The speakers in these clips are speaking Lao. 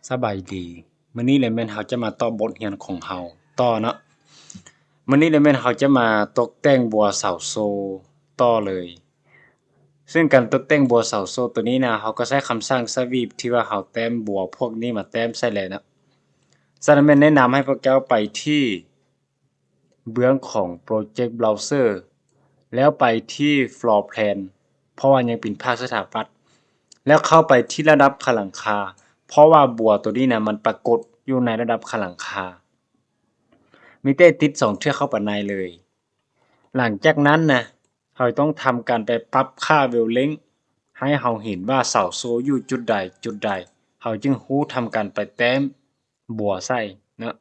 ສະບາຍດີ, ມື້ນີ້ລະແມ່ນເຮົາຈະມາຕໍ່ບົດຮຽນຂອງເຮົາຕໍ່ເນາະ. ມື້ນີ້ລະແມ່ນເຮົາຈະມາຕົກແຕ່ງບົວເສົາໂຊຕໍ່ເລີຍ. ເຊິ່ງການຕົກແຕ່ງບົວເສົາໂຊໂຕນີ້ນະ, ເຮົາກໍໃຊ້ຄຳສັ່ງ sweep ທີ່ວ່າເຮົາແຕ້ມບົວພວກນີ້ມາແຕ້ມໃສ່ແລ້ວເນາະ. ສະນັ້ນແມ່ນແນະນຳໃຫ້ພວກເຈົ້າໄປທີ່ ເບື້ອງຂອງ Project Browser ແລ້ວໄປທີ່ Floor Plan ເພາະວ່າຍັງເປັນພາກສະຖາປັດ ແລ້ວເຂົ້າໄປທີ່ລະດັບຂັ້ນຫຼັງຄາ ເພາະວ່າບົວໂຕນີ້ນະ ມັນປາກົດຢູ່ໃນລະດັບຂັ້ນຫຼັງຄາ. ມີແຕ່ຕິດສອງເທື່ອເຂົ້າໄປໃນເລີຍ. ຫຼັງຈາກນັ້ນນະ ເຮົາຕ້ອງທຳການໄປປັບຄ່າ Wavelength ໃຫ້ເຮົາເຫັນວ່າເສົາໂຊຢູ່ຈຸດໃດຈຸດໃດ, ເຮົາຈຶ່ງຮູ້ທຳການໄປແຕ້ມ ບົວໃສ່ເນາະ.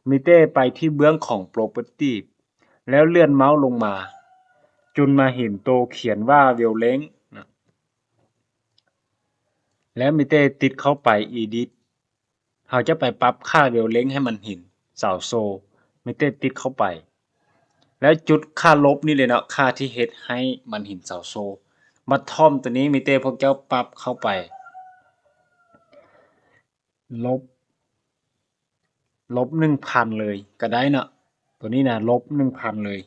ມີແຕ່ໄປທີ່ເບື້ອງຂອງ Property ແລ້ວເລື່ອນເມົາສ໌ລົງມາ ຈົນມາເຫັນໂຕຂຽນວ່າ Wavelength ເນາະ ແລ້ວມີແຕ່ຕິດເຂົ້າໄປ Edit. ເຮົາຈະໄປປັບຄ່າ Wavelength ໃຫ້ມັນເຫັນເສົາໂຊ, ມີແຕ່ຕິດເຂົ້າໄປ ແລ້ວຈຸດຄ່າລົບນີ້ເລີຍເນາະ, ຄ່າທີ່ເຮັດໃຫ້ມັນເຫັນເສົາໂຊ. Bottom ໂຕນີ້ມີແຕ່ພວກເຈົ້າປັບເຂົ້າໄປ ລົບ ລົບໜຶ່ງພັນເລີຍກໍໄດ້ເນາະ. ໂຕນີ້ນະ ລົບໜຶ່ງພັນເລີຍ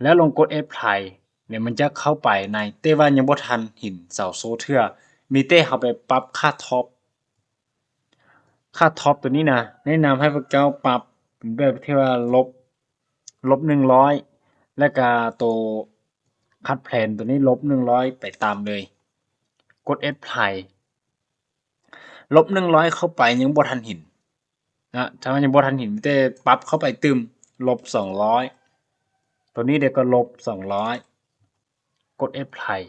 ແລ້ວລົງກົດ Apply ເນຍ ມັນຈະເຂົ້າໄປໃນ, ແຕ່ວ່າຍັງບໍ່ທັນເຫັນເສົາໂຊເທື່ອ, ມີແຕ່ເຮົາໄປປັບຄ່າ Top. ຄ່າ Top ໂຕນີ້ນະ ແນະນຳໃຫ້ພວກເຈົ້າປັບເປັນແບບທີ່ວ່າລົບ ລົບໜຶ່ງຮ້ອຍ ແລ້ວກະໂຕ Cut Plane ໂຕນີ້ລົບໜຶ່ງຮ້ອຍໄປຕາມເລີຍ. ກົດ Apply ລົບໜຶ່ງຮ້ອຍເຂົ້າໄປຍັງບໍ່ທັນເຫັນນະ, ຖ້າວ່າຍັງບໍ່ທັນເຫັນ ມີແຕ່ປັບເຂົ້າໄປຕື່ມ ລົບສອງຮ້ອຍ ໂຕນີ້ເດກໍລົບສອງຮ້ອຍ ກົດ Apply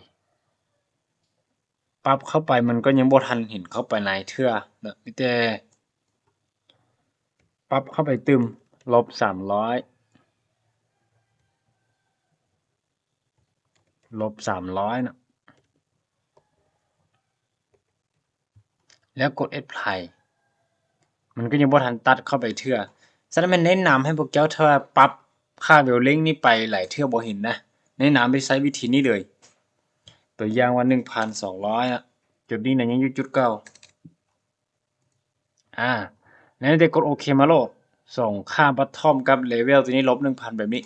ປັບເຂົ້າໄປ ມັນກໍຍັງບໍ່ທັນເຫັນເຂົ້າໄປໃນເທື່ອນະ, ມີແຕ່ປັບເຂົ້າໄປຕື່ມ ລົບສາມຮ້ອຍ ລົບສາມຮ້ອຍເນາະ ແລ້ວກົດ Apply ມັນກໍຍັງບໍ່ທັນຕັດເຂົ້າໄປເທື່ອ. ສະນັ້ນແມ່ນແນະນຳໃຫ້ພວກເຈົ້າ ຖ້າວ່າປັບຄ່າ Wavelength ນີ້ໄປຫຼາຍເທື່ອບໍ່ເຫັນນະ, ແນະນຳໃຫ້ໃຊ້ວິທີນີ້ເລີຍ. ຕົວຢ່າງວ່າໜຶ່ງພັນສອງຮ້ອຍນະ, ຈຸດນີ້ນະຍັງຢູ່ຈຸດເກົ່າ. ອາ ແລ້ວໄດ້ກົດໂອເຄມາໂລດ, ສອງຄ່າ Bottom ກັບ Level ຕົວນີ້ລົບໜຶ່ງພັນແບບນີ້.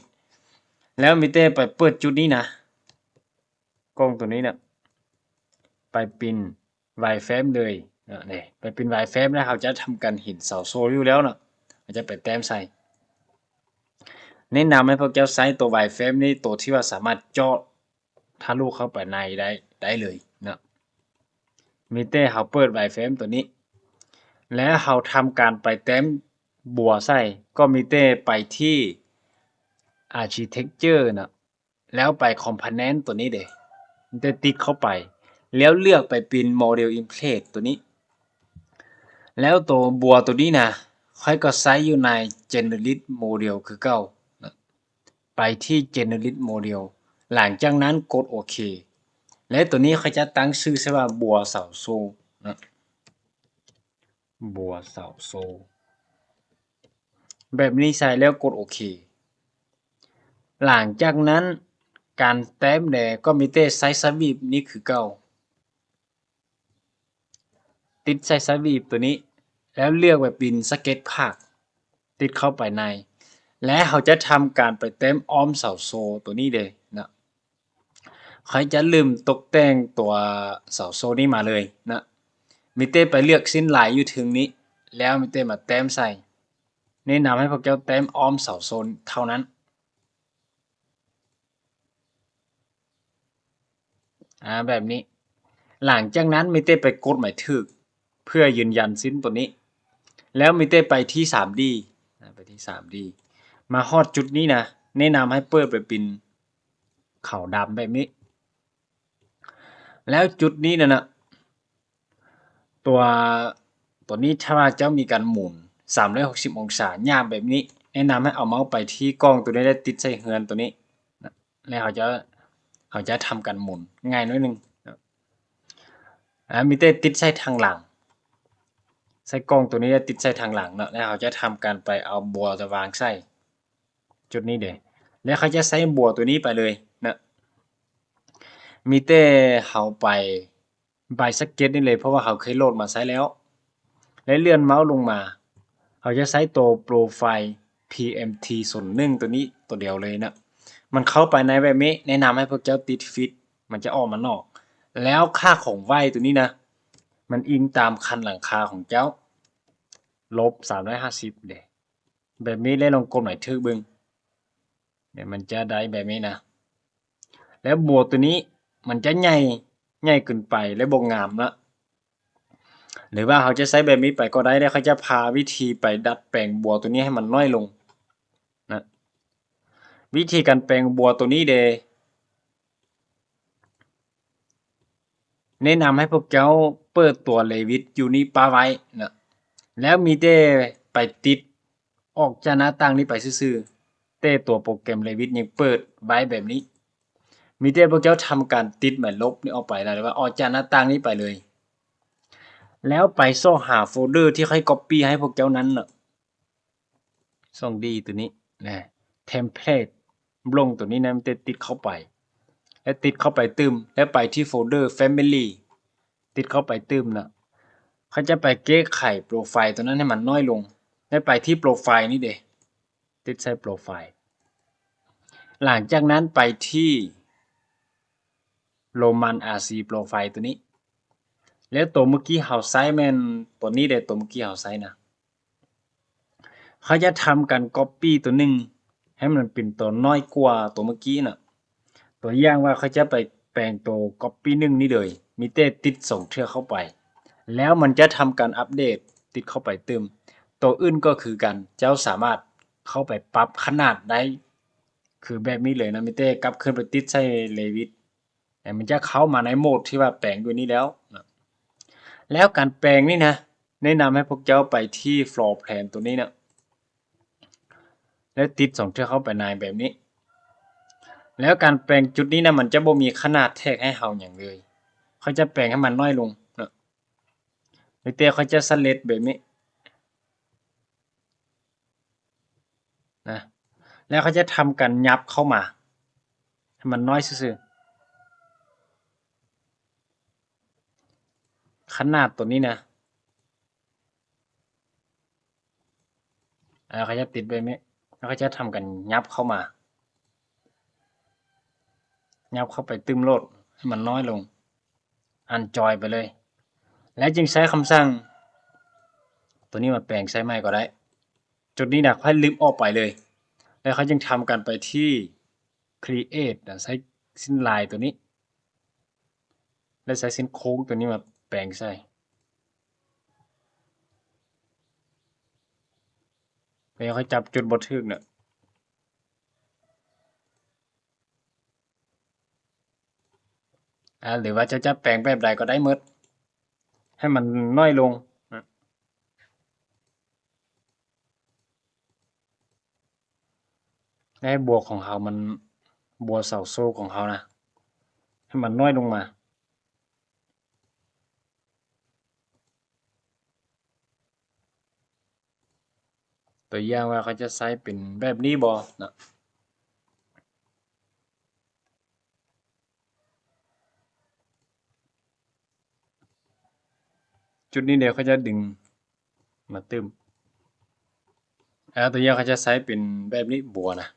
ແລ້ວມີແຕ່ໄປເປີດຈຸດນີ້ນະ, ກ້ອງຕົວນີ້ນະ, ໄປປິ່ນ Wireframe ເລີຍນະ, ນີ້ ໄປປິ່ນ Wireframe ແລ້ວເຮົາຈະທຳການເຫັນເສົາໂຊຢູ່ແລ້ວເນາະ, ເຮົາຈະໄປແຕ້ມໃສ່. ແນະນຳໃຫ້ພວກເຈົ້າໃຊ້ຕົວ Wireframe ນີ້, ຕົວທີ່ວ່າສາມາດເຈາະ ທະລຸເຂົ້າໄປໃນໄດ້ ໄດ້ເລີຍເນາະ. ມີແຕ່ເຮົາເປີດ Wireframe ຕົວນີ້ ແລ້ວເຮົາທຳການໄປແຕ້ມບົວໃສ່, ກໍມີແຕ່ໄປທີ່ Architecture ເນາະ, ແລ້ວໄປ Component ຕົວນີ້ເດ, ມີແຕ່ຕິດເຂົ້າໄປ ແລ້ວເລືອກໄປເປັນ Model in Place ຕົວນີ້. ແລ້ວຕົວບົວຕົວນີ້ນະ, ຂ້ອຍກໍໃຊ້ຢູ່ໃນ Generic Model ຄືເກົ່ານະ. ໄປທີ່ Generic Model, ຫຼັງຈາກນັ້ນກົດໂອເຄ ແລະ ຕົວນີ້ຂ້ອຍຈະຕັ້ງຊື່ໃສ່ວ່າບົວເສົາໂຊນະ, ບົວເສົາໂຊ ແບບນີ້ໃສ່ແລ້ວກົດໂອເຄ. ຫຼັງຈາກນັ້ນການແຕ້ມແດ່ກໍມີແຕ່ໃຊ້ສະວີບນີ້ຄືເກົ່າ. ຕິດໃສ່ສະວີບຕົວນີ້ ແລ້ວເລືອກໄປເປັນສະເກັດພາດ ຕິດເຂົ້າໄປໃນ ແລະ ເຮົາຈະທຳການໄປແຕ້ມອ້ອມເສົາໂຊຕົວນີ້ເດ້ນະ. ຂ້ອຍຈະລືມຕົກແຕ່ງຕົວເສົາໂຊນີ້ມາເລີຍນະ. ມີແຕ່ໄປເລືອກເສັ້ນລາຍຢູ່ເທິງນີ້ ແລ້ວມີແຕ່ມາແຕ້ມໃສ່. ແນະນຳໃຫ້ພວກເຈົ້າແຕ້ມອ້ອມເສົາໂຊເທົ່ານັ້ນ. ອາ ແບບນີ້. ຫຼັງຈາກນັ້ນມີແຕ່ໄປກົດໝາຍຖືກ ເພື່ອຢືນຢັນເສັ້ນຕົວນີ້ ແລ້ວມີແຕ່ໄປທີ່ສາມດີ ໄປທີ່ສາມດີ ມາຮອດຈຸດນີ້ນະ ແນະນຳໃຫ້ເປີດໄປເປັນຂາວດຳແບບນີ້. ແລ້ວຈຸດນີ້ນະນະ ຕົວ ຕົວນີ້ຖ້າວ່າເຈົ້າມີການໝູນສາມຮ້ອຍຫົກສິບອົງສາຫຍາບແບບນີ້ ແນະນຳໃຫ້ເອົາເມົາໄປທີ່ກ້ອງຕົວນີ້ ແລ້ວຕິດໃສ່ເຮືອນຕົວນີ້ນະ ແລ້ວເຮົາຈະ ເຮົາຈະທຳການໝູນງ່າຍໜ້ອຍໜຶ່ງນະ. ອາ ມີແຕ່ຕິດໃສ່ທາງຫຼັງ ໃສ່ກ້ອງຕົວນີ້ແລ້ວຕິດໃສ່ທາງຫຼັງເນາະ ແລ້ວເຮົາຈະທຳການໄປເອົາບົວມາວາງໃສ່ ຈຸດນີ້ເດ້ ແລ້ວຂ້ອຍຈະໃຊ້ບົວຕົວນີ້ໄປເລີຍນະ. ມີແຕ່ເຮົາໄປ ໄປສະເກັດນີ້ເລີຍ ເພາະວ່າເຮົາເຄີຍໂຫຼດມາໃຊ້ແລ້ວ ແລະ ເລື່ອນເມົາສ໌ລົງມາ ເຮົາຈະໃຊ້ໂຕໂປຣໄຟລ໌ ພີເອັມທີ ສູນໜຶ່ງ ໂຕນີ້ໂຕດຽວເລີຍນະ. ມັນເຂົ້າໄປໃນແບບນີ້ ແນະນຳໃຫ້ພວກເຈົ້າຕິດຟີດ ມັນຈະອອກມານອກ. ແລ້ວຄ່າຂອງໄວໂຕນີ້ນະ ມັນອີງຕາມຂັ້ນຫຼັງຄາຂອງເຈົ້າ ລົບສາມຮ້ອຍຫ້າສິບເດ້ ແບບນີ້ ແລະ ລອງກົດໝາຍຖືກເບິ່ງ ເນຍ ມັນຈະໄດ້ແບບນີ້ນະ. ແລ້ວບົວໂຕນີ້ມັນຈະໃຫຍ່ ໃຫຍ່ເກີນໄປ ແລະ ບໍ່ງາມນະ. ຫຼືວ່າເຮົາຈະໃຊ້ແບບນີ້ໄປກໍໄດ້ ແລ້ວຂ້ອຍຈະພາວິທີໄປດັດແປງບົວໂຕນີ້ໃຫ້ມັນນ້ອຍລົງນະ. ວິທີການແປງບົວໂຕນີ້ເດ ແນະນຳໃຫ້ພວກເຈົ້າເປີດຕົວເລວິດຢູ່ນີ້ປະໄວ້ນະ ແລ້ວມີແຕ່ໄປຕິດ ອອກຈາກໜ້າຕ່າງນີ້ໄປຊື່ໆ ແຕ່ຕົວໂປຣແກຣມເລວິດຍັງເປີດໄວ້ແບບນີ້. ມີແຕ່ພວກເຈົ້າທຳການຕິດໝາຍລົບນີ້ອອກໄປ ຫຼືວ່າອອກຈາກໜ້າຕ່າງນີ້ໄປເລີຍ ແລ້ວໄປຊອກຫາໂຟນເດີທີ່ຂ້ອຍກັອບປີ້ໃຫ້ພວກເຈົ້ານັ້ນນະ. ຊ່ອງດີໂຕນີ້ນະ ເທັມເພລດ ບລັອງໂຕນີ້ນະ ມີແຕ່ຕິດເຂົ້າໄປ ແລະ ຕິດເຂົ້າໄປຕື່ມ ແລະ ໄປທີ່ໂຟນເດີ Family ຕິດເຂົ້າໄປຕື່ມນະ. ຂ້ອຍຈະໄປແກ້ໄຂໂປຣໄຟລ໌ໂຕນັ້ນໃຫ້ມັນນ້ອຍລົງ ແລະ ໄປທີ່ໂປຣໄຟລ໌ນີ້ເດ ຕິດໃສ່ໂປຣໄຟລ໌. ຫຼັງຈາກນັ້ນໄປທີ່ Roman RC Profile ໂຕນີ້ ແລ້ວໂຕເມື່ອກີ້ເຮົາໃຊ້ແມ່ນໂຕນີ້ເດ ໂຕເມື່ອກີ້ເຮົາໃຊ້ນະ. ເຮົາຈະທຳການກັອບປີ້ໂຕໜຶ່ງໃຫ້ມັນເປັນໂຕນ້ອຍກວ່າໂຕເມື່ອກີ້ນະ. ຕົວຢ່າງວ່າເຂົາຈະໄປແປງໂຕກັອບປີ້ໜຶ່ງນີ້ເລີຍ ມີແຕ່ຕິດສອງເທື່ອເຂົ້າໄປ ແລ້ວມັນຈະທຳການອັບເດດ ຕິດເຂົ້າໄປຕື່ມ. ໂຕອື່ນກໍຄືກັນ ເຈົ້າສາມາດເຂົ້າໄປປັບຂະໜາດໄດ້ ຄືແບບນີ້ເລີຍນະ ມີແຕ່ກັບຄືນໄປຕິດໃສ່ເລວິດ ແລ້ວມັນຈະເຂົ້າມາໃນໂໝດທີ່ວ່າແປງຢູ່ນີ້ແລ້ວນະ. ແລ້ວການແປງນີ້ນະ ແນະນຳໃຫ້ພວກເຈົ້າໄປທີ່ Floor Plan ໂຕນີ້ນະ ແລ້ວຕິດສອງເທື່ອເຂົ້າໄປໃນແບບນີ້. ແລ້ວການແປງຈຸດນີ້ນະ ມັນຈະບໍ່ມີຂະໜາດແທກໃຫ້ເຮົາຫຍັງເລີຍ ເຂົາຈະແປງໃຫ້ມັນນ້ອຍລົງນະ. ມີແຕ່ເຂົາຈະ select ແບບນີ້ ນະ ແລ້ວເຂົາຈະທຳການຫຍັບເຂົ້າມາໃຫ້ມັນນ້ອຍຊື່ໆ. ຂະໜາດໂຕນີ້ນະ ເຂົາຈະຕິດແບບນີ້ ແລ້ວເຂົາຈະທຳການຫຍັບເຂົ້າມາ ຫຍັບເຂົ້າໄປຕື່ມໂລດ ໃຫ້ມັນນ້ອຍລົງ ອັນຈອຍໄປເລີຍ ແລ້ວຈຶ່ງໃຊ້ຄຳສັ່ງໂຕນີ້ມາແປງໃສ່ໃໝ່ກໍໄດ້. ຈຸດນີ້ນະ ຂ້ອຍລຶບອອກໄປເລີຍ ແລ້ວຂ້ອຍຈຶ່ງທຳການໄປທີ່ Create ນະ ໃຊ້ເສັ້ນລາຍໂຕນີ້ ແລ້ວໃຊ້ເສັ້ນໂຄ້ງໂຕນີ້ມາແປງໃສ່ ແລ້ວຂ້ອຍຈັບຈຸດບໍ່ຖືກນະ. ອາ ຫຼືວ່າເຈົ້າຈະແປງແບບໃດກໍໄດ້ໝົດ ໃຫ້ມັນນ້ອຍລົງນະ ໃຫ້ບົວຂອງເຮົາມັນ ບົວເສົາໂສ້ຂອງເຮົານະ ໃຫ້ມັນນ້ອຍລົງມາ. ຕົວຢ່າງວ່າເຂົາຈະໃຊ້ເປັນແບບນີ້ບໍ່ເນາະ ຈຸດນີ້ເດ ເຂົາຈະດຶງມາຕື່ມ ແລ້ວຕົວຢ່າງເຂົາຈະໃຊ້ເປັນແບບນີ້ບໍ່ນະ.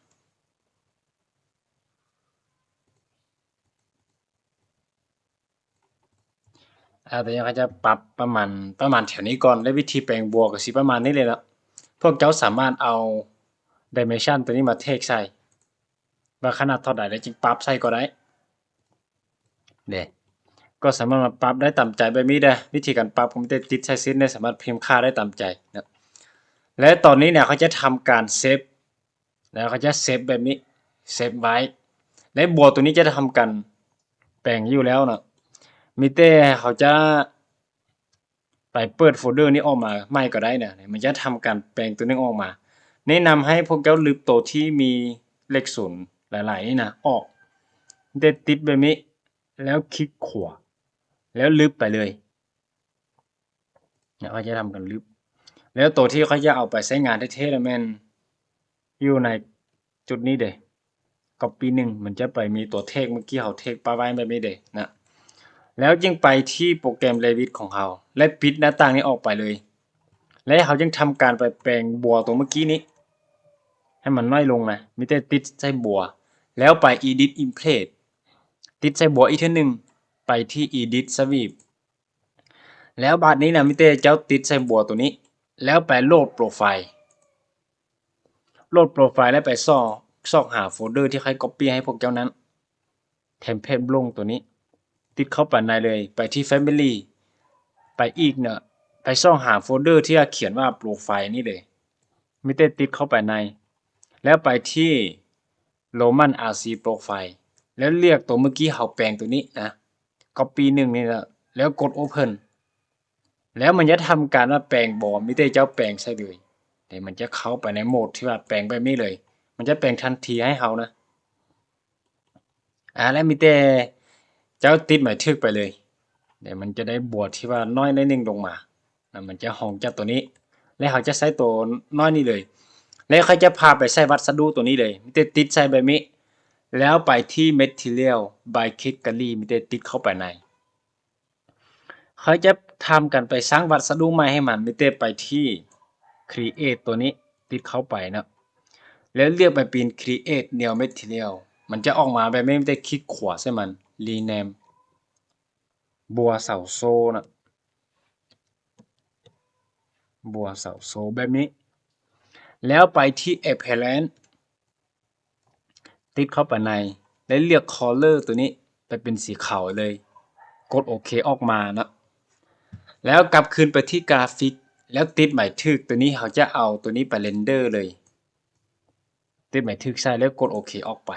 ອາ ຕົວຢ່າງເຂົາຈະປັບປະມານ ປະມານແຖວນີ້ກ່ອນ ແລະ ວິທີແປງບົວກໍຊິປະມານນີ້ເລີຍເນາະ. ພວກເຈົ້າສາມາດເອົາ dimension ຕົວນີ້ມາເທກໃສ່ ວ່າຂະໜາດເທົ່າໃດ ແລ້ວຈຶ່ງປັບໃສ່ກໍໄດ້ເດ້ ກໍສາມາດມາປັບໄດ້ຕາມໃຈແບບນີ້ເດ້. ວິທີການປັບກໍມີແຕ່ຕິດໃສ່ເສັ້ນ ແລະ ສາມາດພິມຄ່າໄດ້ຕາມໃຈເນາະ. ແລະ ຕອນນີ້ເນຍ ເຂົາຈະທຳການເຊບ ແລ້ວເຂົາຈະເຊບແບບນີ້ ເຊບໄວ້ ແລະ ບົວໂຕນີ້ຈະທຳການແປງຢູ່ແລ້ວເນາະ ມີແຕ່ເຮົາຈະໄປເປີດໂຟນເດີນີ້ອອກມາໃໝ່ກໍໄດ້ນະ ມັນຈະທຳການແປງໂຕໜຶ່ງອອກມາ. ແນະນຳໃຫ້ພວກເຈົ້າລຶບໂຕທີ່ມີເລກສູນຫຼາຍໆນີ້ນະອອກ ແຕ່ຕິດແບບນີ້ ແລ້ວຄລິກຂວາ ແລ້ວລຶບໄປເລີຍ. ເນຍ ເຂົາຈະທຳການລຶບ ແລ້ວໂຕທີ່ເຂົາຈະເອົາໄປໃຊ້ງານແທ້ໆ ລະແມ່ນຢູ່ໃນຈຸດນີ້ເດ້ ກັອບປີ້ໜຶ່ງ ມັນຈະໄປມີຕົວເທັກ ເມື່ອກີ້ເຮົາເທັກປະໄວ້ແບບນີ້ເດ້ນະ. ແລ້ວຈຶ່ງໄປທີ່ໂປຣແກຣມ Revit ຂອງເຮົາ ແລະ ປິດໜ້າຕ່າງນີ້ອອກໄປເລີຍ. ແລະ ເຮົາຈຶ່ງທຳການໄປແປງບົວຕົວເມື່ອກີ້ນີ້ໃຫ້ມັນນ້ອຍລົງນະ. ມີແຕ່ຕິດໃສ່ບົວ ແລ້ວໄປ Edit in Place ຕິດໃສ່ບົວອີກເທື່ອໜຶ່ງ ໄປທີ່ Edit Sweep ແລ້ວບາດນີ້ນະ ມີແຕ່ເຈົ້າຕິດໃສ່ບົວຕົວນີ້ ແລ້ວໄປ Load Profile Load Profile ແລ້ວໄປຊອກ ຊອກຫາໂຟລເດີທີ່ຂ້ອຍກັອບປີ້ໃຫ້ພວກເຈົ້ານັ້ນ Template Block ຕົວນີ້ ຕິດເຂົ້າໄປໃນເລີຍ ໄປທີ່ Family ໄປອີກເນາະ ໄປຊອກຫາໂຟລເດີທີ່ວ່າຂຽນວ່າ Profile ນີ້ເລີຍ ມີແຕ່ຕິດເຂົ້າໄປໃນ ແລ້ວໄປທີ່ Roman RC Profile ແລ້ວເລືອກຕົວເມື່ອກີ້ເຮົາແປງຕົວນີ້ນະ ກັອບປີ້ໜຶ່ງນີ້ລະ ແລ້ວກົດ Open ແລ້ວມັນຈະທຳການວ່າແປງບໍ່ ມີແຕ່ເຈົ້າແປງໃສ່ເລີຍ ແລ້ວມັນຈະເຂົ້າໄປໃນໂໝດທີ່ວ່າແປງແບບນີ້ເລີຍ ມັນຈະແປງທັນທີໃຫ້ເຮົານະ. ອາ ແລ້ວມີແຕ່ເຈົ້າຕິດໝາຍຖືກໄປເລີຍ ແລ້ວມັນຈະໄດ້ບົວທີ່ວ່ານ້ອຍໜ້ອຍໜຶ່ງລົງມາ ແລ້ວມັນຈະຮອງຈາກຕົວນີ້ ແລ້ວເຮົາຈະໃຊ້ຕົວນ້ອຍນີ້ເລີຍ ແລ້ວຂ້ອຍຈະພາໄປໃສ່ວັດສະດຸຕົວນີ້ເລີຍ ມີແຕ່ຕິດໃສ່ແບບນີ້ ແລ້ວໄປທີ່ Material by Click Gallery ມີແຕ່ຕິດເຂົ້າໄປໃນ ຂ້ອຍຈະທຳການໄປສ້າງວັດສະດຸໃໝ່ໃຫ້ມັນ ມີແຕ່ໄປທີ່ Create ຕົວນີ້ ຕິດເຂົ້າໄປເນາະ ແລ້ວເລືອກໄປເປັນ Create New Material ມັນຈະອອກມາແບບນີ້ ມີແຕ່ຄລິກຂວາໃສ່ມັນ Rename ບົວເສົາໂສ້ເນາະ ບົວເສົາໂສ້ແບບນີ້ ແລ້ວໄປທີ່ Appearance ຕິດເຂົ້າໄປໃນ ແລ້ວເລືອກ Color ຕົວນີ້ໄປເປັນສີຂາວເລີຍ ກົດໂອເຄອອກມາເນາະ ແລ້ວກັບຄືນໄປທີ່ Graphic ແລ້ວຕິດໝາຍຖືກ ຕົວນີ້ເຮົາຈະເອົາຕົວນີ້ໄປ Render ເລີຍ ຕິດໝາຍຖືກໃສ່ ແລ້ວກົດໂອເຄອອກໄປ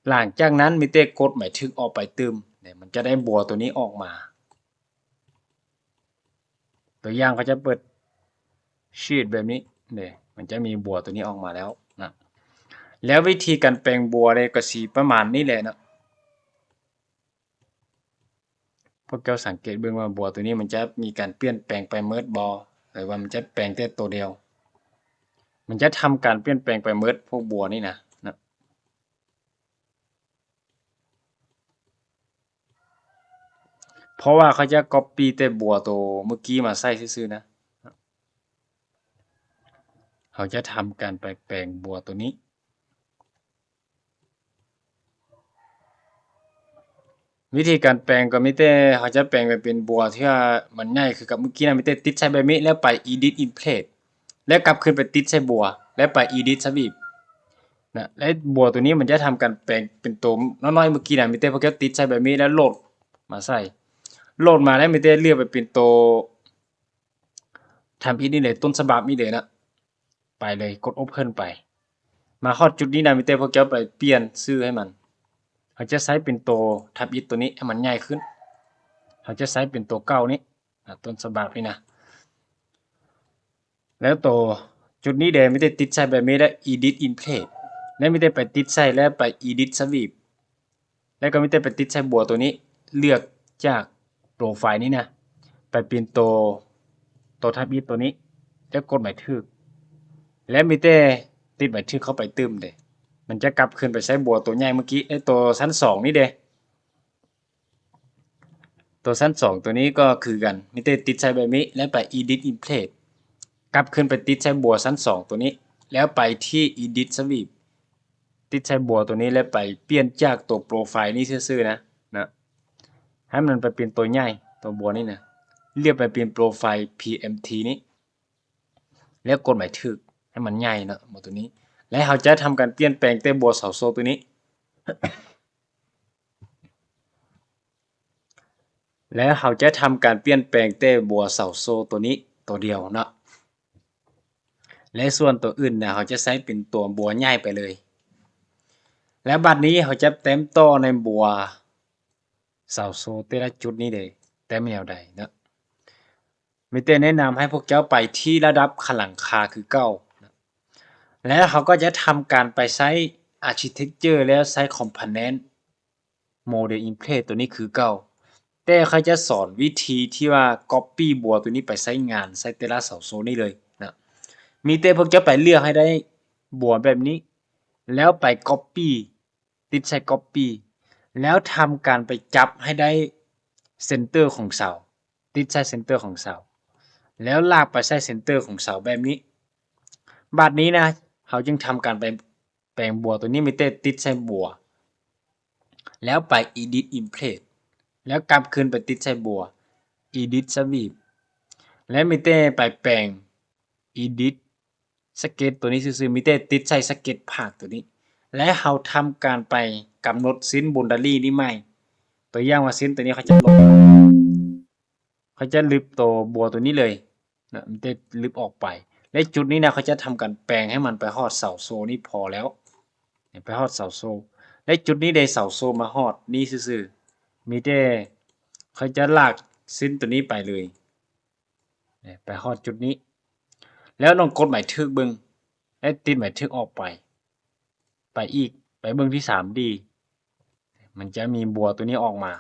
ຫຼັງຈາກນັ້ນມີແຕ່ກົດໝາຍຖືກອອກໄປຕື່ມ ແລ້ວມັນຈະໄດ້ບົວຕົວນີ້ອອກມາ. ຕົວຢ່າງ ຂ້ອຍຈະເປີດ Sheet ແບບນີ້ເດ້ ມັນຈະມີບົວຕົວນີ້ອອກມາແລ້ວນະ ແລ້ວວິທີການແປງບົວເດ້ ກໍຊິປະມານນີ້ແຫຼະເນາະ ພວກເຈົ້າສັງເກດເບິ່ງວ່າບົວຕົວນີ້ມັນຈະມີການປ່ຽນແປງໄປໝົດບໍ່ ຫຼືວ່າມັນຈະແປງແຕ່ຕົວດຽວ ມັນຈະທຳການປ່ຽນແປງໄປໝົດ ພວກບົວນີ້ນະ ນະ. ເພາະວ່າເຂົາຈະ copy ແຕ່ບົວໂຕເມື່ອກີ້ມາໃສ່ຊື່ໆນະ ເຮົາຈະທຳການໄປແປງບົວໂຕນີ້ ວິທີການແປງກໍມີແຕ່ເຮົາຈະແປງໄປເປັນບົວທີ່ວ່າມັນໃຫຍ່ຄືກັບເມື່ອກີ້ນະ ມີແຕ່ຕິດໃສ່ແບບນີ້ ແລ້ວໄປ Edit in Place ແລ້ວກັບຄືນໄປຕິດໃສ່ບົວ ແລ້ວໄປ Edit Sweep ນະ ແລ້ວບົວໂຕນີ້ມັນຈະທຳການແປງເປັນໂຕນ້ອຍໆ ເມື່ອກີ້ນະ ມີແຕ່ພວກເຈົ້າຕິດໃສ່ແບບນີ້ ແລ້ວໂຫຼດມາໃສ່ ໂຫຼດມາແລ້ວມີແຕ່ເລືອກໄປເປັນໂຕ ທຳອິດນີ້ເລີຍ ຕົ້ນສະບັບນີ້ເລີຍນະ ໄປເລີຍ ກົດ Open ໄປ ມາຮອດຈຸດນີ້ນະ ມີແຕ່ພວກເຈົ້າໄປປ່ຽນຊື່ໃຫ້ມັນ ເຮົາຈະໃຊ້ເປັນໂຕທຳອິດໂຕນີ້ໃຫ້ມັນໃຫຍ່ຂຶ້ນ ເຮົາຈະໃຊ້ເປັນໂຕເກົ່ານີ້ ອາ ຕົ້ນສະບັບນີ້ນະ ແລ້ວໂຕຈຸດນີ້ເດ້ ມີແຕ່ຕິດໃສ່ແບບນີ້ ແລ້ວ Edit in Place ແລ້ວມີແຕ່ໄປຕິດໃສ່ ແລ້ວໄປ Edit Sweep ແລ້ວກໍມີແຕ່ໄປຕິດໃສ່ບົວໂຕນີ້ ເລືອກຈາກໂປຣໄຟລ໌ນີ້ນະ ໄປເປັນໂຕ ໂຕທຳອິດໂຕນີ້ ແລ້ວກົດໝາຍຖືກ ແລ້ວມີແຕ່ຕິດໝາຍຖືກເຂົ້າໄປຕື່ມເດ້ ມັນຈະກັບຄືນໄປໃຊ້ບົວໂຕໃຫຍ່ເມື່ອກີ້ ເອີ ໂຕຊັ້ນສອງນີ້ເດ້ ໂຕຊັ້ນສອງໂຕນີ້ກໍຄືກັນ ມີແຕ່ຕິດໃສ່ແບບນີ້ ແລ້ວໄປ Edit in Place ກັບຄືນໄປຕິດໃສ່ບົວຊັ້ນສອງໂຕນີ້ ແລ້ວໄປທີ່ Edit Sweep ຕິດໃສ່ບົວໂຕນີ້ ແລ້ວໄປປ່ຽນຈາກໂຕໂປຣໄຟລ໌ນີ້ຊື່ໆນະ ນະ ໃຫ້ມັນໄປເປັນໂຕໃຫຍ່ ໂຕບົວນີ້ນະ ລຽກໄປເປັນໂປຣໄຟລ໌ PMT ນີ້ ແລ້ວກົດໝາຍຖືກໃຫ້ມັນໃຫຍ່ເນາະ ບົວໂຕນີ້ ແລ້ວເຮົາຈະທຳການປ່ຽນແປງແຕ່ບົວເສົາໂສ້ໂຕນີ້ ແລ້ວເຮົາຈະທຳການປ່ຽນແປງແຕ່ບົວເສົາໂສ້ໂຕນີ້ໂຕດຽວເນາະ ແລະ ສ່ວນໂຕອື່ນນະ ເຮົາຈະໃຊ້ເປັນຕົວບົວໃຫຍ່ໄປເລີຍ ແລ້ວບັດນີ້ເຮົາຈະແຕ້ມຕໍ່ໃນບົວເສົາໂສ້ແຕ່ລະຈຸດນີ້ເດ້ ແຕ້ມແນວໃດເນາະ ມີແຕ່ແນະນຳໃຫ້ພວກເຈົ້າໄປທີ່ລະດັບຂັ້ນຫຼັງຄາຄືເກົ່າ ແລ້ວເຮົາກໍຈະທຳການໄປໃຊ້ Architecture ແລ້ວໃຊ້ Component Model in Place ໂຕນີ້ຄືເກົ່າ ແຕ່ຂ້ອຍຈະສອນວິທີທີ່ວ່າ Copy ບົວໂຕນີ້ໄປໃຊ້ງານໃສ່ແຕ່ລະເສົາໂຊນີ້ເລີຍນະ ມີແຕ່ພວກເຈົ້າໄປເລືອກໃຫ້ໄດ້ບົວແບບນີ້ ແລ້ວໄປກັອບປີ້ ຕິດໃສ່ກັອບປີ້ ແລ້ວທຳການໄປຈັບໃຫ້ໄດ້ເຊັນເຕີຂອງເສົາ ຕິດໃສ່ເຊັນເຕີຂອງເສົາ ແລ້ວລາກໄປໃສ່ເຊັນເຕີຂອງເສົາແບບນີ້. ບາດນີ້ນະ ເຮົາຈຶ່ງທຳການໄປແປງບົວໂຕນີ້ ມີແຕ່ຕິດໃສ່ບົວ ແລ້ວໄປ Edit in Place ແລ້ວກັບຄືນໄປຕິດໃສ່ບົວ Edit Sweep ແລ້ວມີແຕ່ໄປແປງ Edit Sketch ໂຕນີ້ຊື່ໆ ມີແຕ່ຕິດໃສ່ Sketch Path ໂຕນີ້ ແລະ ເຮົາທຳການໄປກຳນົດເສັ້ນ boundary ນີ້ໃໝ່. ຕົວຢ່າງວ່າເສັ້ນໂຕນີ້ ເຂົາຈະລົບ ເຂົາຈະລຶບໂຕບົວໂຕນີ້ເລີຍນະ ມີແຕ່ລຶບອອກໄປ ແລະ ຈຸດນີ້ນະ ເຂົາຈະທຳການແປງໃຫ້ມັນໄປຮອດເສົາໂຊນີ້ພໍແລ້ວ ໄປຮອດເສົາໂຊ ແລະ ຈຸດນີ້ເດ ເສົາໂຊມາຮອດນີ້ຊື່ໆ ມີແຕ່ເຂົາຈະລາກເສັ້ນໂຕນີ້ໄປເລີຍ ໄປຮອດຈຸດນີ້ ແລ້ວລອງກົດໝາຍຖືກເບິ່ງ ແລະ ຕິດໝາຍຖືກອອກໄປ ໄປອີກ ໄປເບິ່ງທີ່ 3D ມັນຈະມີບົວໂຕນີ້ອອກມາ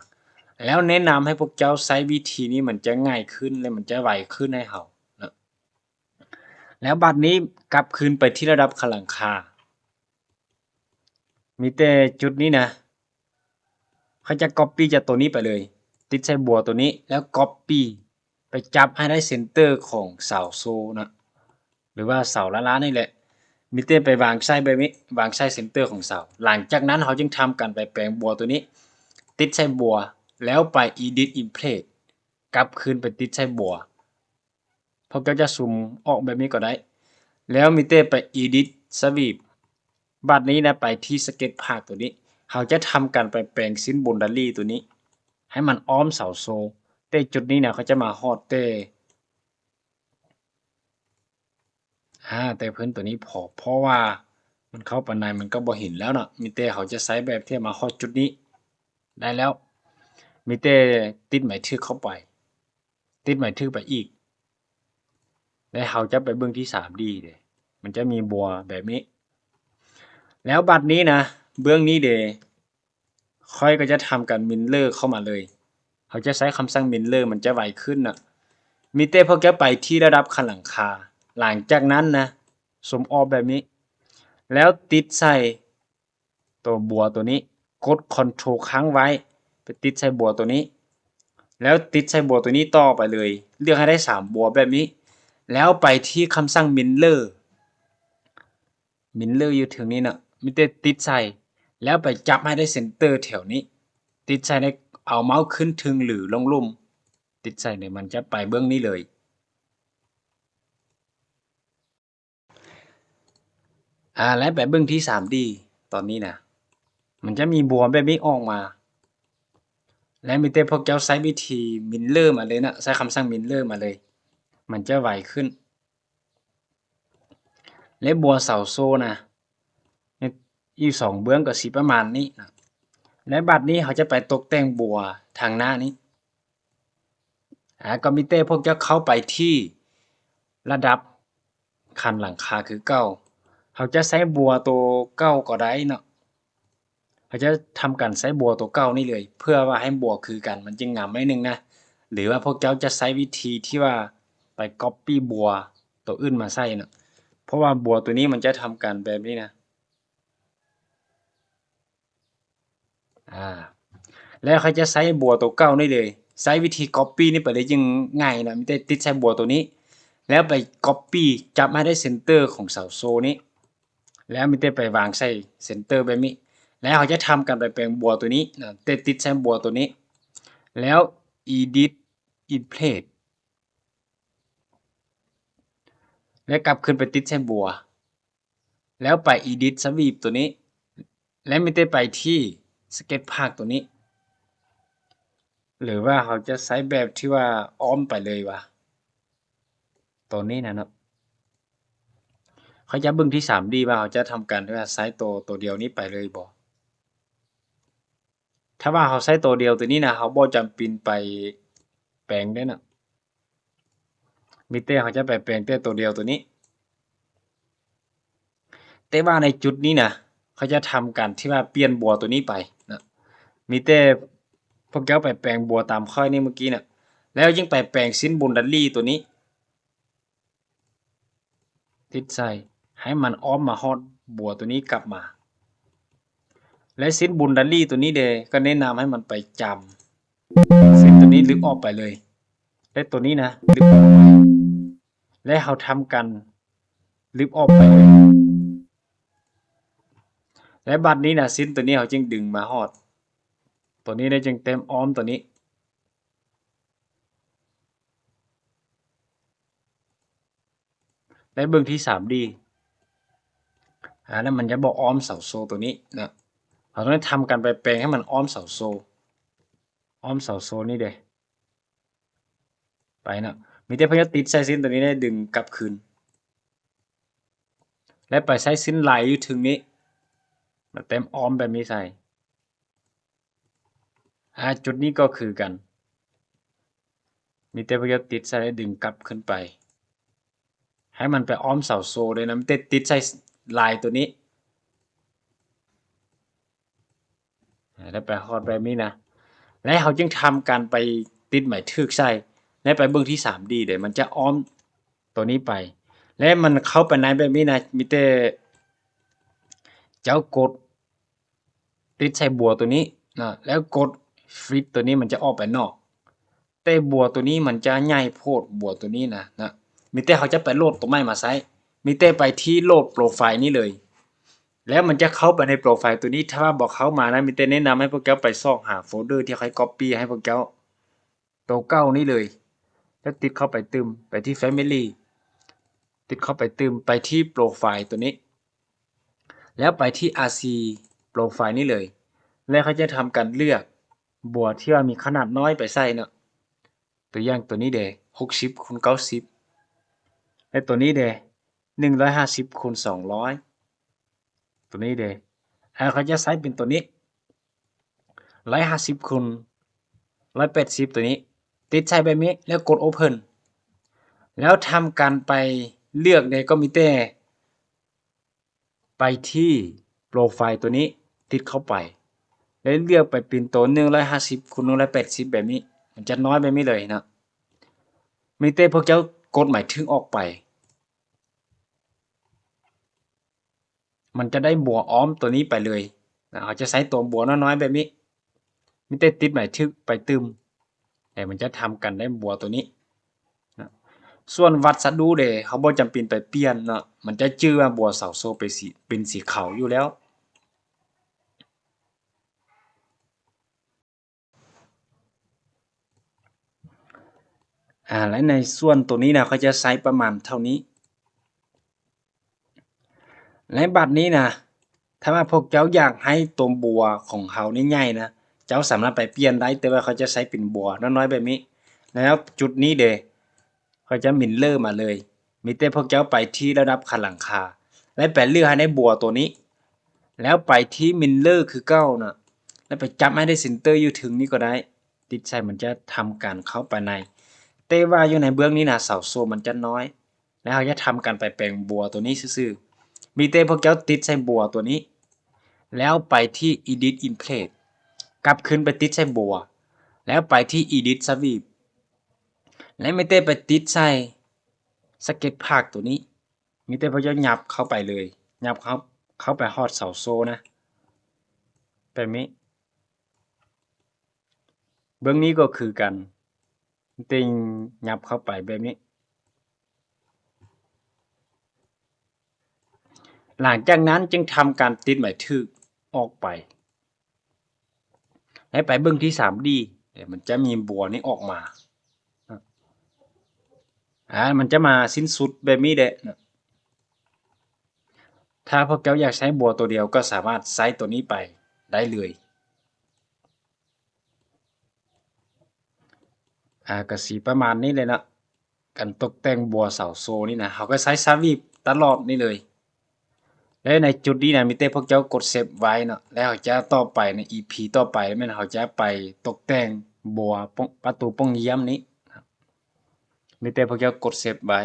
ແລ້ວແນະນຳໃຫ້ພວກເຈົ້າໃຊ້ວິທີນີ້ ມັນຈະງ່າຍຂຶ້ນ ແລະ ມັນຈະໄວຂຶ້ນໃຫ້ເຮົານະ. ແລ້ວບາດນີ້ກັບຄືນໄປທີ່ລະດັບຄັນຫຼັງຄາ ມີແຕ່ຈຸດນີ້ນະ ເຂົາຈະ copy ຈາກໂຕນີ້ໄປເລີຍ ຕິດໃສ່ບົວໂຕນີ້ ແລ້ວ copy ໄປຈັບໃຫ້ໄດ້ເຊັນເຕີຂອງເສົາໂຊນະ ຫຼືວ່າເສົາລ້າໆນີ້ແຫຼະ ມີແຕ່ໄປວາງໃສ່ແບບນີ້ ວາງໃສ່ເຊັນເຕີຂອງເສົາ. ຫຼັງຈາກນັ້ນເຮົາຈຶ່ງທຳການໄປແປງບົວໂຕນີ້ ຕິດໃສ່ບົວ ແລ້ວໄປ Edit in Place ກັບຄືນໄປຕິດໃສ່ບົວ. ພວກເຈົ້າຈະຊູມອອກແບບນີ້ກໍໄດ້ ແລ້ວມີແຕ່ໄປ Edit Sweep ບາດນີ້ນະ ໄປທີ່ Sketch Path ໂຕນີ້ ເຮົາຈະທຳການໄປແປງເສັ້ນ boundary ໂຕນີ້ ໃຫ້ມັນອ້ອມເສົາໂຊ ແຕ່ຈຸດນີ້ນະ ເຂົາຈະມາຮອດແຕ່ ອາ ແຕ່ພື້ນໂຕນີ້ພໍ ເພາະວ່າມັນເຂົ້າປານໃດມັນກໍບໍ່ເຫັນແລ້ວເນາະ ມີແຕ່ເຮົາຈະໃຊ້ແບບທີ່ມາຮອດຈຸດນີ້ໄດ້ແລ້ວ ມີແຕ່ຕິດໝາຍຖືກເຂົ້າໄປ ຕິດໝາຍຖືກໄປອີກ ແລ້ວເຮົາຈະໄປເບິ່ງທີ່ 3D ເດ ມັນຈະມີບົວແບບນີ້ ແລ້ວບາດນີ້ນະ ເບື້ອງນີ້ເດ ຂ້ອຍກໍຈະທຳການ Mirror ເຂົ້າມາເລີຍ ເຮົາຈະໃຊ້ຄຳສັ່ງ Mirror ມັນຈະໄວຂຶ້ນນະ ມີແຕ່ພວກເຈົ້າໄປທີ່ລະດັບຄັນຫຼັງຄາ ຫຼັງຈາກນັ້ນນະ ຊູມອອກແບບນີ້ ແລ້ວຕິດໃສ່ ຕົວບົວຕົວນີ້ ກົດ Ctrl ຄ້າງໄວ້ ໄປຕິດໃສ່ບົວຕົວນີ້ ແລ້ວຕິດໃສ່ບົວຕົວນີ້ຕໍ່ໄປເລີຍ ເລືອກໃຫ້ໄດ້ສາມບົວແບບນີ້ ແລ້ວໄປທີ່ຄຳສັ່ງ Mirror Mirror ຢູ່ເທິງນີ້ເນາະ ມີແຕ່ຕິດໃສ່ ແລ້ວໄປຈັບໃຫ້ໄດ້ເຊັນເຕີແຖວນີ້ ຕິດໃສ່ ແລ້ວເອົາເມົາຂຶ້ນເທິງ ຫຼື ລົງລຸ່ມ ຕິດໃສ່ ແລ້ວມັນຈະໄປເບື້ອງນີ້ເລີຍ. ອາ ແລ້ວໄປເບິ່ງທີ່ 3D ຕອນນີ້ນະ ມັນຈະມີບົວແບບນີ້ອອກມາ ແລ້ວມີແຕ່ພວກເຈົ້າໃຊ້ວິທີ Mirror ມາເລີຍນະ ໃຊ້ຄຳສັ່ງ Mirror ມາເລີຍ ມັນຈະໄວຂຶ້ນ ແລະ ບົວເສົາໂຊນະ ຢູ່ສອງເບື້ອງກໍຊິປະມານນີ້ນະ ແລະ ບັດນີ້ເຮົາຈະໄປຕົກແຕ່ງບົວທາງໜ້ານີ້ ອາ ກໍມີແຕ່ພວກເຈົ້າເຂົ້າໄປທີ່ລະດັບຄັນຫຼັງຄາຄືເກົ່າ ເຮົາຈະໃຊ້ບົວໂຕເກົ່າກໍໄດ້ເນາະ ເຮົາຈະທຳການໃຊ້ບົວໂຕເກົ່ານີ້ເລີຍ ເພື່ອວ່າໃຫ້ບົວຄືກັນ ມັນຈຶ່ງງາມໜ້ອຍໜຶ່ງນະ ຫຼືວ່າພວກເຈົ້າຈະໃຊ້ວິທີທີ່ວ່າໄປ copy ບົວໂຕອື່ນມາໃສ່ເນາະ ເພາະວ່າບົວໂຕນີ້ມັນຈະທຳການແບບນີ້ນະ ອາ ແລ້ວຂ້ອຍຈະໃຊ້ບົວໂຕເກົ່ານີ້ເລີຍ ໃຊ້ວິທີ copy ນີ້ໄປເລີຍ ຈຶ່ງງ່າຍນະ ມີແຕ່ຕິດໃສ່ບົວໂຕນີ້ ແລ້ວໄປ copy ຈັບໃຫ້ໄດ້ເຊັນເຕີຂອງເສົາໂຊນີ້ ແລ້ວມີແຕ່ໄປວາງໃສ່ເຊັນເຕີແບບນີ້ ແລ້ວເຮົາຈະທຳການໄປແປງບົວໂຕນີ້ນະ ແຕ່ຕິດໃສ່ບົວໂຕນີ້ ແລ້ວ Edit in Place ແລ້ວກັບຄືນໄປຕິດໃສ່ບົວ ແລ້ວໄປ Edit Sweep ໂຕນີ້ ແລ້ວມີແຕ່ໄປທີ່ Sketch Path ໂຕນີ້ ຫຼືວ່າເຮົາຈະໃຊ້ແບບທີ່ວ່າອ້ອມໄປເລີຍວະ ໂຕນີ້ນະເນາະ ຂ້ອຍຈະເບິ່ງທີ່ 3D ວ່າເຮົາຈະທຳການທີ່ວ່າໃຊ້ໂຕ ໂຕດຽວນີ້ໄປເລີຍບໍ່. ຖ້າວ່າເຮົາໃຊ້ໂຕດຽວໂຕນີ້ນະ ເຮົາບໍ່ຈຳເປັນໄປແປງເດ້ນະ ມີແຕ່ເຮົາຈະໄປແປງແຕ່ໂຕດຽວໂຕນີ້ ແຕ່ວ່າໃນຈຸດນີ້ນະ ເຂົາຈະທຳການທີ່ວ່າປ່ຽນບົວໂຕນີ້ໄປນະ ມີແຕ່ພວກເຈົ້າໄປແປງບົວຕາມຂ້ອຍນີ້ເມື່ອກີ້ນະ ແລ້ວຈຶ່ງໄປແປງເສັ້ນ boundary ໂຕນີ້ ຕິດໃສ່ ໃຫ້ມັນອ້ອມມາຮອດບົວໂຕນີ້ກັບມາ ແລະ ເສັ້ນ boundary ຕົວນີ້ເດ ກໍແນະນຳໃຫ້ມັນໄປຈຳເສັ້ນຕົວນີ້ລຶກອອກໄປເລີຍ ແລະ ຕົວນີ້ນະ ລຶກອອກໄປ ແລະ ເຮົາທຳການລຶກອອກໄປເລີຍ ແລະ ບັດນີ້ນະ ເສັ້ນຕົວນີ້ເຮົາຈຶ່ງດຶງມາຮອດຕົວນີ້ ແລະ ຈຶ່ງແຕ້ມອ້ອມຕົວນີ້ ໄດ້ເບິ່ງທີ່ ສາມດີ ອາ ແລ້ວມັນຈະບໍ່ອ້ອມເສົາໂສ້ຕົວນີ້ນະ ເຮົາຕ້ອງໄດ້ທຳການໄປແປງໃຫ້ມັນອ້ອມເສົາໂສ້ ອ້ອມເສົາໂສ້ນີ້ເດ ໄປນະ ມີແຕ່ພວກເຈົ້າຕິດໃສ່ເສັ້ນຕົວນີ້ ແລ້ວດຶງກັບຄືນ ແລ້ວໄປໃຊ້ເສັ້ນລາຍຢູ່ເທິງນີ້ ມາແຕ້ມອ້ອມແບບນີ້ໃສ່ ອາ ຈຸດນີ້ກໍຄືກັນ ມີແຕ່ພວກເຈົ້າຕິດໃສ່ ແລ້ວດຶງກັບຂຶ້ນໄປ ໃຫ້ມັນໄປອ້ອມເສົາໂສ້ເດ້ນະ ມີແຕ່ຕິດໃສ່ລາຍຕົວນີ້ ອາ ແລ້ວໄປຮອດແບບນີ້ນະ ແລ້ວເຮົາຈຶ່ງທຳການໄປຕິດໝາຍຖືກໃສ່ ແລ້ວໄປເບິ່ງທີ່ ສາມດີ ເດ້ ມັນຈະອ້ອມຕົວນີ້ໄປ ແລ້ວມັນເຂົ້າໄປໃນແບບນີ້ນະ ມີແຕ່ເຈົ້າກົດ ຕິດໃສ່ບົວຕົວນີ້ນະ ແລ້ວກົດ fit ຕົວນີ້ ມັນຈະອອກໄປນອກ ແຕ່ບົວຕົວນີ້ມັນຈະໃຫຍ່ໂພດ ບົວຕົວນີ້ນະ ນະ ມີແຕ່ເຮົາຈະໄປໂຫຼດຕົວໃໝ່ມາໃຊ້ ມີແຕ່ໄປທີ່ໂຫຼດໂປຣໄຟລ໌ນີ້ເລີຍ ແລ້ວມັນຈະເຂົ້າໄປໃນໂປຣໄຟລ໌ຕົວນີ້ ຖ້າວ່າບໍ່ເຂົ້າມານະ ມີແຕ່ແນະນຳໃຫ້ພວກເຈົ້າໄປຊອກຫາໂຟນເດີທີ່ຂ້ອຍກັອບປີ້ໃຫ້ພວກເຈົ້າ ໂຕເກົ່ານີ້ເລີຍ ແລ້ວຕິດເຂົ້າໄປຕື່ມ ໄປທີ່ Family ຕິດເຂົ້າໄປຕື່ມ ໄປທີ່ໂປຣໄຟລ໌ຕົວນີ້ ແລ້ວໄປທີ່ RC Profile ນີ້ເລີຍ ແລ້ວເຂົາຈະທຳການເລືອກບົວທີ່ວ່າມີຂະໜາດນ້ອຍໄປໃສ່ເນາະ ຕົວຢ່າງຕົວນີ້ເດ ຫົກສິບຄູນເກົ້າສິບ ແລະ ຕົວນີ້ເດ ໜຶ່ງຮ້ອຍຫ້າສິບຄູນສອງຮ້ອຍ ຕົວນີ້ເດ ອາ ເຂົາຈະໃຊ້ເປັນຕົວນີ້ ຮ້ອຍຫ້າສິບຄູນຮ້ອຍແປດສິບ ຕົວນີ້ ຕິດໃສ່ແບບນີ້ ແລ້ວກົດ Open ແລ້ວທຳການໄປເລືອກເດ ກໍມີແຕ່ ໄປທີ່ໂປຣໄຟລ໌ຕົວນີ້ ຕິດເຂົ້າໄປ ແລ້ວເລືອກໄປເປັນໂຕໜຶ່ງຮ້ອຍຫ້າສິບຄູນໜຶ່ງຮ້ອຍແປດສິບແບບນີ້ ມັນຈະນ້ອຍແບບນີ້ເລີຍເນາະ ມີແຕ່ພວກເຈົ້າກົດໝາຍຖືກອອກໄປ ມັນຈະໄດ້ບົວອ້ອມຕົວນີ້ໄປເລີຍນະ ເຮົາຈະໃຊ້ຕົວບົວນ້ອຍໆແບບນີ້ ມີແຕ່ຕິດໝາຍຖືກໄປຕື່ມ ແລ້ວມັນຈະທຳການໄດ້ບົວຕົວນີ້ນະ ສ່ວນວັດສະດຸເດ ເຮົາບໍ່ຈຳເປັນໄປປ່ຽນເນາະ ມັນຈະຈື່ວ່າບົວເສົາໂສ້ເປັນສີ ເປັນສີຂາວຢູ່ແລ້ວ ອາ ແລະ ໃນສ່ວນຕົວນີ້ນະ ເຂົາຈະໃຊ້ປະມານເທົ່ານີ້ ແລະ ບັດນີ້ນະ ຖ້າວ່າພວກເຈົ້າຢາກໃຫ້ຕົວບົວຂອງເຮົານີ້ໃຫຍ່ນະ ເຈົ້າສາມາດໄປປ່ຽນໄດ້ ແຕ່ວ່າເຂົາຈະໃຊ້ເປັນບົວນ້ອຍໆແບບນີ້ ແລ້ວຈຸດນີ້ເດ ເຂົາຈະ Mirror ມາເລີຍ ມີແຕ່ພວກເຈົ້າໄປທີ່ລະດັບຄັນຫຼັງຄາ ແລະ ໄປເລືອກໃຫ້ໄດ້ບົວຕົວນີ້ ແລ້ວໄປທີ່ Mirror ຄືເກົ່ານະ ແລ້ວໄປຈັບໃຫ້ໄດ້ Center ຢູ່ເທິງນີ້ກໍໄດ້ ຕິດໃສ່ ມັນຈະທຳການເຂົ້າໄປໃນ ແຕ່ວ່າຢູ່ໃນເບື້ອງນີ້ນະ ເສົາໂສ້ມັນຈະນ້ອຍ ແລ້ວເຮົາຈະທຳການໄປແປງບົວຕົວນີ້ຊື່ໆ ມີແຕ່ພວກເຈົ້າຕິດໃສ່ບົວຕົວນີ້ ແລ້ວໄປທີ່ Edit in Place ກັບຄືນໄປຕິດໃສ່ບົວ ແລ້ວໄປທີ່ Edit Sweep ແລ້ວມີແຕ່ໄປຕິດໃສ່ Sketch Path ຕົວນີ້ ມີແຕ່ພວກເຈົ້າຫຍັບເຂົ້າໄປເລີຍ ຫຍັບເຂົ້າ ເຂົ້າໄປຮອດເສົາໂສ້ນະ ແບບນີ້ ເບື້ອງນີ້ກໍຄືກັນ ຕິ່ງຫຍັບເຂົ້າໄປແບບນີ້ ຫຼັງຈາກນັ້ນຈຶ່ງທຳການຕິດໝາຍຖືກອອກໄປ ໃຫ້ໄປເບິ່ງທີ່ ສາມດີ ມັນຈະມີບົວນີ້ອອກມາ ອາ ມັນຈະມາສິ້ນສຸດແບບນີ້ແຫຼະ ຖ້າພວກເຈົ້າຢາກໃຊ້ບົວຕົວດຽວ ກໍສາມາດໃຊ້ຕົວນີ້ໄປໄດ້ເລີຍ ອາ ກະຊິປະມານນີ້ແຫຼະເນາະ ການຕົກແຕ່ງບົວເສົາໂຊນີ້ນະ ເຮົາກໍໃຊ້ສະວີບຕະຫຼອດນີ້ເລີຍ ແລະ ໃນຈຸດນີ້ນະ ມີແຕ່ພວກເຈົ້າກົດເຊບໄວ້ເນາະ ແລ້ວເຮົາຈະຕໍ່ໄປໃນອີພີຕໍ່ໄປ ແມ່ນເຮົາຈະໄປຕົກແຕ່ງບົວປະຕູປ່ອງຢ້ຽມນີ້ ມີແຕ່ພວກເຈົ້າກົດເຊບໄວ້